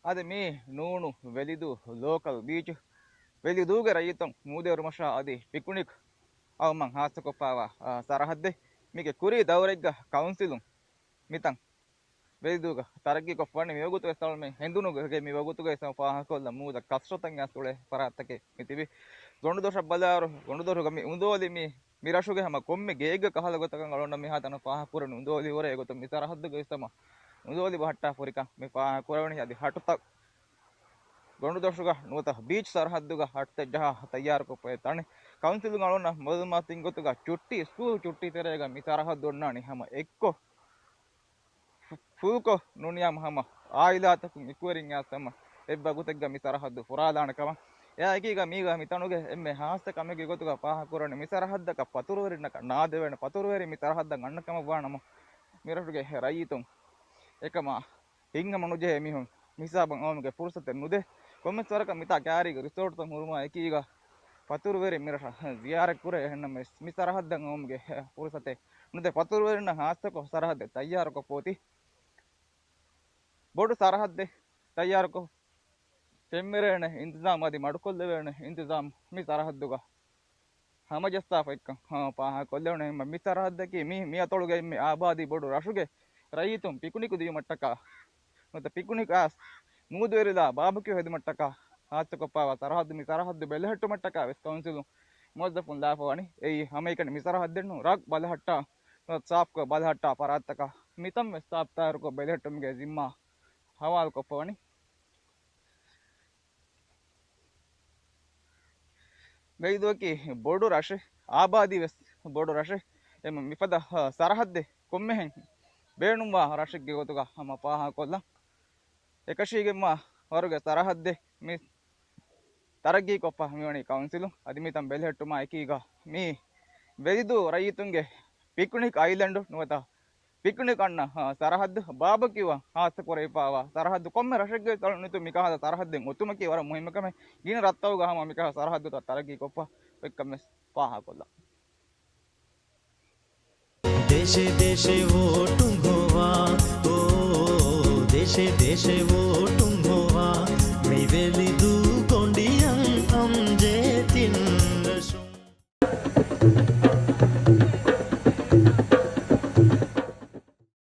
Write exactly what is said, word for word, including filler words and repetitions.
އަދި މީ ނޫނު ވެލިދޫ ލޯކަލް ބީޗު. ވެލިދޫގެ ރައްޔިތުން މޫދުއެރުމަށާ އަދި ޕިކުނިކް އައުމަށް ހާއްސަކޮށްފާވާ، އާ، ސަރަހައްދެއް. މީގެ ކުރީ ދައުރެއްގަ ކައުންސިލުން މިތަން ވެލިދޫގަ ތަރައްގީކޮށްފަވަނީ. މިވަގުތުވެސް އަޅުމެން ހެނދުނުގެ މިވަގުތުގައި ފާހަގަކޮށްލަން މޫދަށް ކަސްރަތަށް އަސް އުޅޭ ފަރާތްތަކެއް މިތިބި. ގޮނޑުދޮށަށް ބަލާއިރު، ގޮނޑުދޮށުގަ މި އުނދޯލި މި، މި ރަށުގެ ހަމަ ކޮންމެ ގެއެއްގަ ކަހަލަ ގޮތަކަށް އަޅުގަނޑަށް މިހާތަނަށް ފާހަގަކުރަނީ އުނދޯލި ހުރޭ ގޮތުން މި ސަރަހައްދުގައި ވެސް ހަމަ އުނދޯލި ބަހައްޓާފަ ހުރިކަން މި ފާހަގަކުރެވެނީ. އަދި ހަޓުތައް ގޮނޑުދޮށުގަ ނުވަތަ ބީޗް ސަރަހައްދުގަ ހަޓުތައް ޖަހާ ތައްޔާރުކޮށްފައި ތަނެއް. ކައުންސިލުން އަޅުގަނޑަށް މައުލޫމާތު ގޮތުގަ ޗުއްޓީ، ސްކޫލް ޗުއްޓީ ތެރޭގަ މި ސަރަހައްދު އޮންނާނީ ހަމަ އެއްކޮށް ފު-، ފުލްކޮށް ނޫނިޔާމަ ހަމަ އާއިލާތަކުން އެކުވެރިން އައިސް ހަމަ އެއްވަގުތެއްގަ މި ސަރަހައްދު ފުރާލާނެ ކަމަށް. އެއާ އެކީގަ މީގަ މިތަނުގެ އެންމެ ހާއްސަ ކަމެއްގެ ގޮތުގަ ފާހަގަކުރަނީ މި ސަރަހައްދަކަށް ފަތުރުވެރިންނަކަށް ނާދެވޭނެ، ފަތުރުވެރި މި ސަރަހައްދަށް އަންނަ ކަމަށް ވާނަމަ، މިރަށުގެ ރައްޔިތުން އެކަމާ ހިތްހަމަ ނުޖެހޭ މީހުން މިހިސާބަށް އައުމުގެ ފުރުސަތެއް ނުދޭ. ކޮންމެސް ވަރަކަށް މިތާ ކައިރީގެ ރިސޯޓްތައް ހުރުމާ އެކީގަ ފަތުރުވެރިން މިރަށަށް ޒިޔާރަތް ކުރޭ. އެހެންނަމަވެސް މި ސަރަހައްދަށް އައުމުގެ ފުރުސަތެއް ނުދޭ. ފަތުރުވެރިންނަށް ހާއްސަކޮށް ސަރަހައްދެއް ތައްޔާރުކޮށްފަ އޮތީ. ބޮޑު ސަރަހައްދެއް ތައްޔާރުކޮށް ފެންވެރޭނެ އިންތިޒާމް އަދި މަޑުކޮށްލެވޭނެ އިންތިޒާމް މި ސަރަހައްދުގަ ހަމަޖައްސާފައިކަން، ހަ، ފާހަގަކޮށްލެވުނު. މި ސަރަހައްދަކީ މި، މި އަތޮޅުގެ އެންމެ އާބާދީ ބޮޑު ރަށުގެ ރައްޔިތުން ޕިކުނިކު ދިޔުމަށްޓަކާ ނުވަތަ ޕިކުނިކް އައިސް މޫދުވެރިލާ ބާބަކިއު ހެދުމަށްޓަކާ ހާއްސަކޮށްފާވާ ސަރަހައްދު. މި ސަރަހައްދު ބެލެހެއްޓުމަށްޓަކާ ވެސް ކައުންސިލުން މުވައްޒަފުން ލާފަވަނީ. އެއީ ހަމައެކަނި މި ސަރަހައްދެއްނު، ރަށް ބަލަހައްޓާ، ސާފްކޮށް ބަލަހައްޓާ ފަރާތްތަކަށް މިތަން ވެސް ސާފް ތާއިރުކޮށް ބެލެހެއްޓުމުގެ ޒިންމާ ހަވާލުކޮށްފަވަނީ. ވެލިދޫއަކީ ބޮޑު ރަށެއް، އާބާދީ ވެސް ބޮޑު ރަށެއް. އެމަ މިފަދަ، އަ، ސަރަހައްދެއް ކޮންމެހެން ބޭނުންވާ ރަށެއްގެ ގޮތުގަ ހަމަ ފާހަގަކޮށްލަން. އެކަށީގެންވާ ވަރުގެ ސަރަހައްދެއް މި ތަރައްގީކޮށްފަ މިވަނީ ކައުންސިލުން. އަދި މިތަން ބެލެހެއްޓުމާ އެކީގަ މި ވެލިދޫ ރައްޔިތުންގެ ޕިކުނިކް އައިލެންޑު ނުވަތަ ޕިކުނިކް އަންނަ، އާ، ސަރަހައްދު، ބާބަކިއުއަށް ހާއްސަ ކުރެވިފާވާ ސަރަހައްދު. ކޮންމެ ރަށެއްގެ ތަޅުނިތު މިކަހަލަ ސަރަހައްދެއް އޮތުމަކީ ވަރަށް މުހިއްމު ކަމެއް. ގިނަ ރަށްތަކުގަ ހަމަ މިކަހަލަ ސަރަހައްދުތައް ތަރައްގީކޮށްފަ އޮތްކަން ވެސް ފާހަގަކޮށްލަން. ދޭށޭ ދޭށޭ ވޯޓުން ހޮވާ، އޯ، ދޭށޭ ދޭށޭ ވޯޓުން